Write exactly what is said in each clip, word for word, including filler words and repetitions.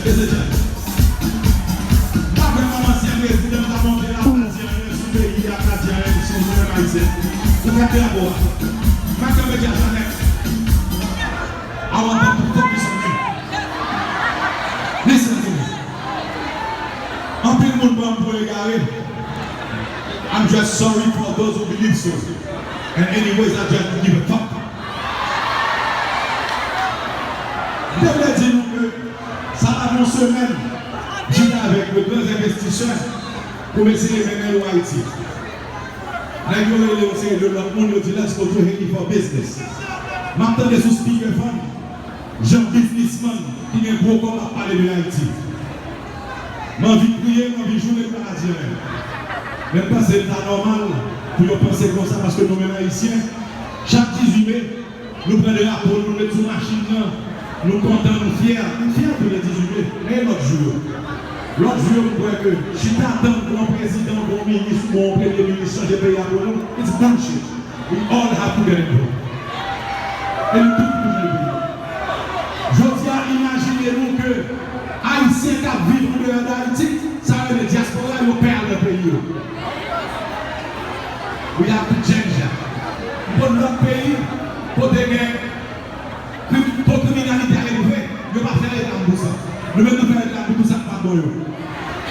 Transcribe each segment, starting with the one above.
Mesye, dam, m pa kwè manman sèl rezidan ta monte la, Akadyen sou peyi, Akadyen sou mwen menm Ayisyen. Ou fè travo a. M pa kwè medya sa nèt. I want them to focus on me. Listen to me. Anpil moun pran m pou egare. I'm just sorry for those who believe so. And anyways, I just don't give a fuck. M te vle di nou ke sa pa gen yon semèn, m chita avèk de gran envestisè pou m eseye mennen yo Ayiti. Nèg yo rele yon seri de lòt moun, yo di, "Let's go to Haiti for business." M ap tande sou speakerphone, jan biznismann ki gen gwo kòb ap pale de Ayiti. M anvi kriye, m anvi joure, m pa ka di anyen. Men m panse l ta nòmal pou yo panse konsa, paske nou menm Ayisyen, chak dizuit me, nou pran drapo, nou met sou machin nan, nou kontan, nou fyè. M fyè tou le dizuit me, men e lòt jou yo. Lòt jou yo, m kwè ke chita tann pou yon prezidan, pou yon minis, pou yon premye minis chanje peyi a pou nou, it's bullshit. We all have to get involved. E nou tout pou chanje peyi a. Jodi a, imajine nou ke Ayisyen k ap viv andeyò d Ayiti, sa yo rele dyaspora, yo pè al nan peyi yo. We have to change that. M konn lòt peyi kote gen kri-, to kriminalite a elve, yo pa fè reklame pou sa. Nou menm nou fè reklame pou tout sa k pa bon yo.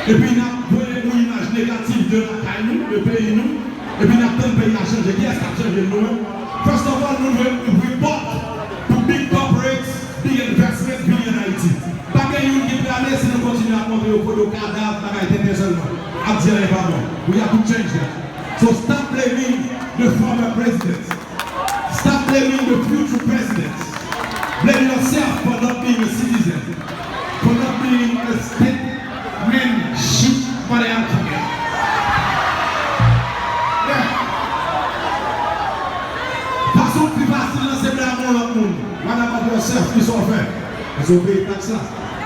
Epi n ap voye yon imaj negatif de lakay nou, de peyi nou, epi n ap tann peyi a chanje. Kiyès k ap chanje l, nou menm? First of all, nou dwe ouvri pòt pou big corporates, big investment vini ann Ayiti. Pa gen youn ki prale si nou kontinye ap montre yo foto kadav, bagay tenten sèlman. Ap di anyen pa bon. We have to change that. So stop blaming the former presidents. Stop blaming the future presidents. Blame yourself for not being a citizen, for not being a statesmanship for the African. Yeah. Fason ki pi fasil nan se blame yon lòt moun. What about yourself? Kisa w fè? Èske w peye taks la?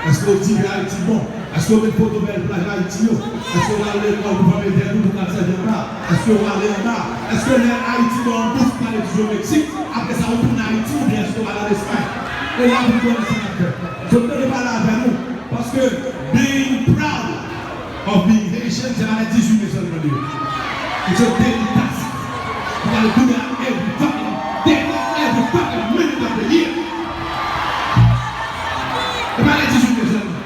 Èske w di ke Ayiti bon? Èske w met foto bèl plaj Ayiti yo? Èske w al lekòl pou fòme tèt ou pou w ka sèvi anba? Èske w ale anba? Èske lè Ayiti ba w bous pou w al etidye o Meksik, apre sa ou tounen Ayiti oubyen èske w al an Espay? E la pou n konnen sa n ap fè. So, m te vle pale avè nou, paske being proud of being Haitian, se pa lè dizuit me sèlman li ye. It's a daily task. You gotta do that every fucking day, every fucking minute of the year. E pa lè dizuit me sèlman.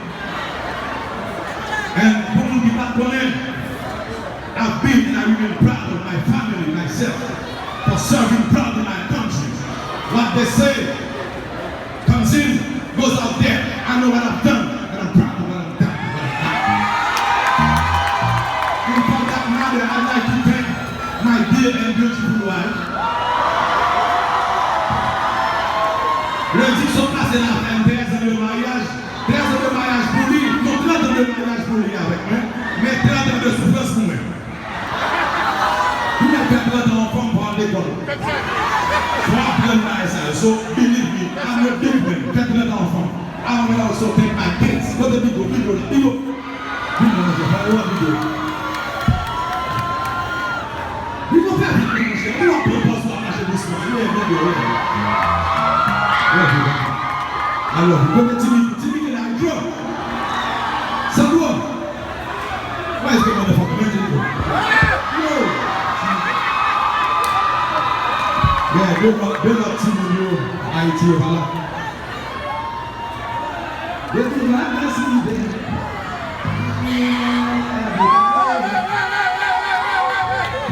And pou moun ki pa t konnen, I've been and I remain proud of my family, myself, for serving proudly my country. What they say comes in, goes out there. I know what I've done, and I'm proud of what I've done. And for that matter, I'd like to thank my dear and beautiful wife. Lendi k sot pase la fè n trèz an de maryaj. Trèz an de maryaj pou li, non, trant an de maryaj pou li avèk mwen, men trant an de soufrans pou mwen. Ou mèt fè trant an anfan, pa al lekòl. Fò w aprann bagay sa yo. So, believe me, I'm your big man. Fè trant an anfan. I will also thank my kids. Kote Bigo? Bigo la, Bigo. Vin nan manje, fò yo wè Bigo. Bigo fè vit, non, monchè. Ou ap pran pòz ou ap mache dousman. Ou wè Bigo, wè. Wè Bigo. I love you. Kote Timi? Timi ki la, Bigo. Sandro. Why is the motherfucker? Where did he go? Yo! Yeah, big up, big up Timoun yo, Ayiti yo pa la. Yo di la, mèsi lide.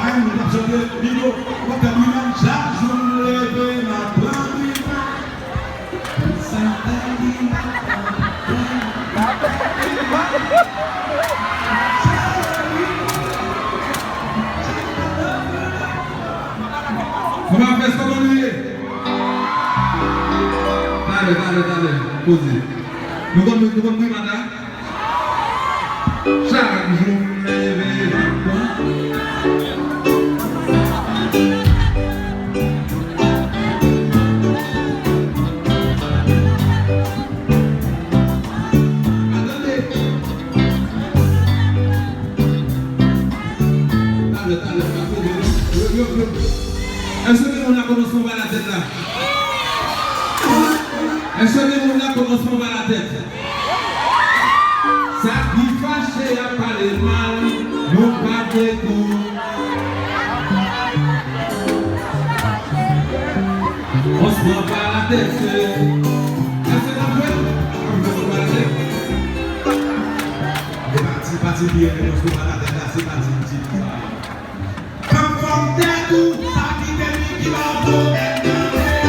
Ay, mwen ap chante, Bigo, w ap fè mwen menm, chak jou m leve, m ap pran Kòman fès, kòman nou ye? Talè, talè, talè. Poze. Nou konn, nou konn primata? Chak jou m leve, m ap pran. Atande. Talè, talè, talè. Yo, yo, yo. Èske gen moun la kòmansman ba la tèt la? Èske gen moun la kòmansman ba la tèt? Sa ki fache ap pale mal, nou pa vle kou. On se prend pas la tête, c'est... Èske n ap jwe? N ap jwe on se prend pas la tête. E pati, pati pi enpòtan, on se prend pas la tête la, se pati m di sa. Pap fòm tèt ou, sa ki te di ki ba w pwoblèm nan men an.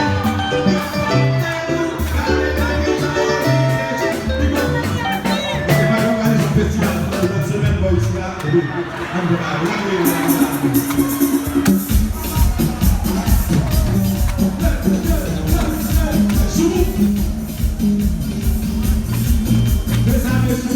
Pap fòm tèt ou, gade nan ki jan ou rive. Li bon. Se pa yon òganizasyon festival pou lòt semèn bò isi a. Epi, ann fè bagay. Lage, lage, lage. Sou. Mezanmi, sou.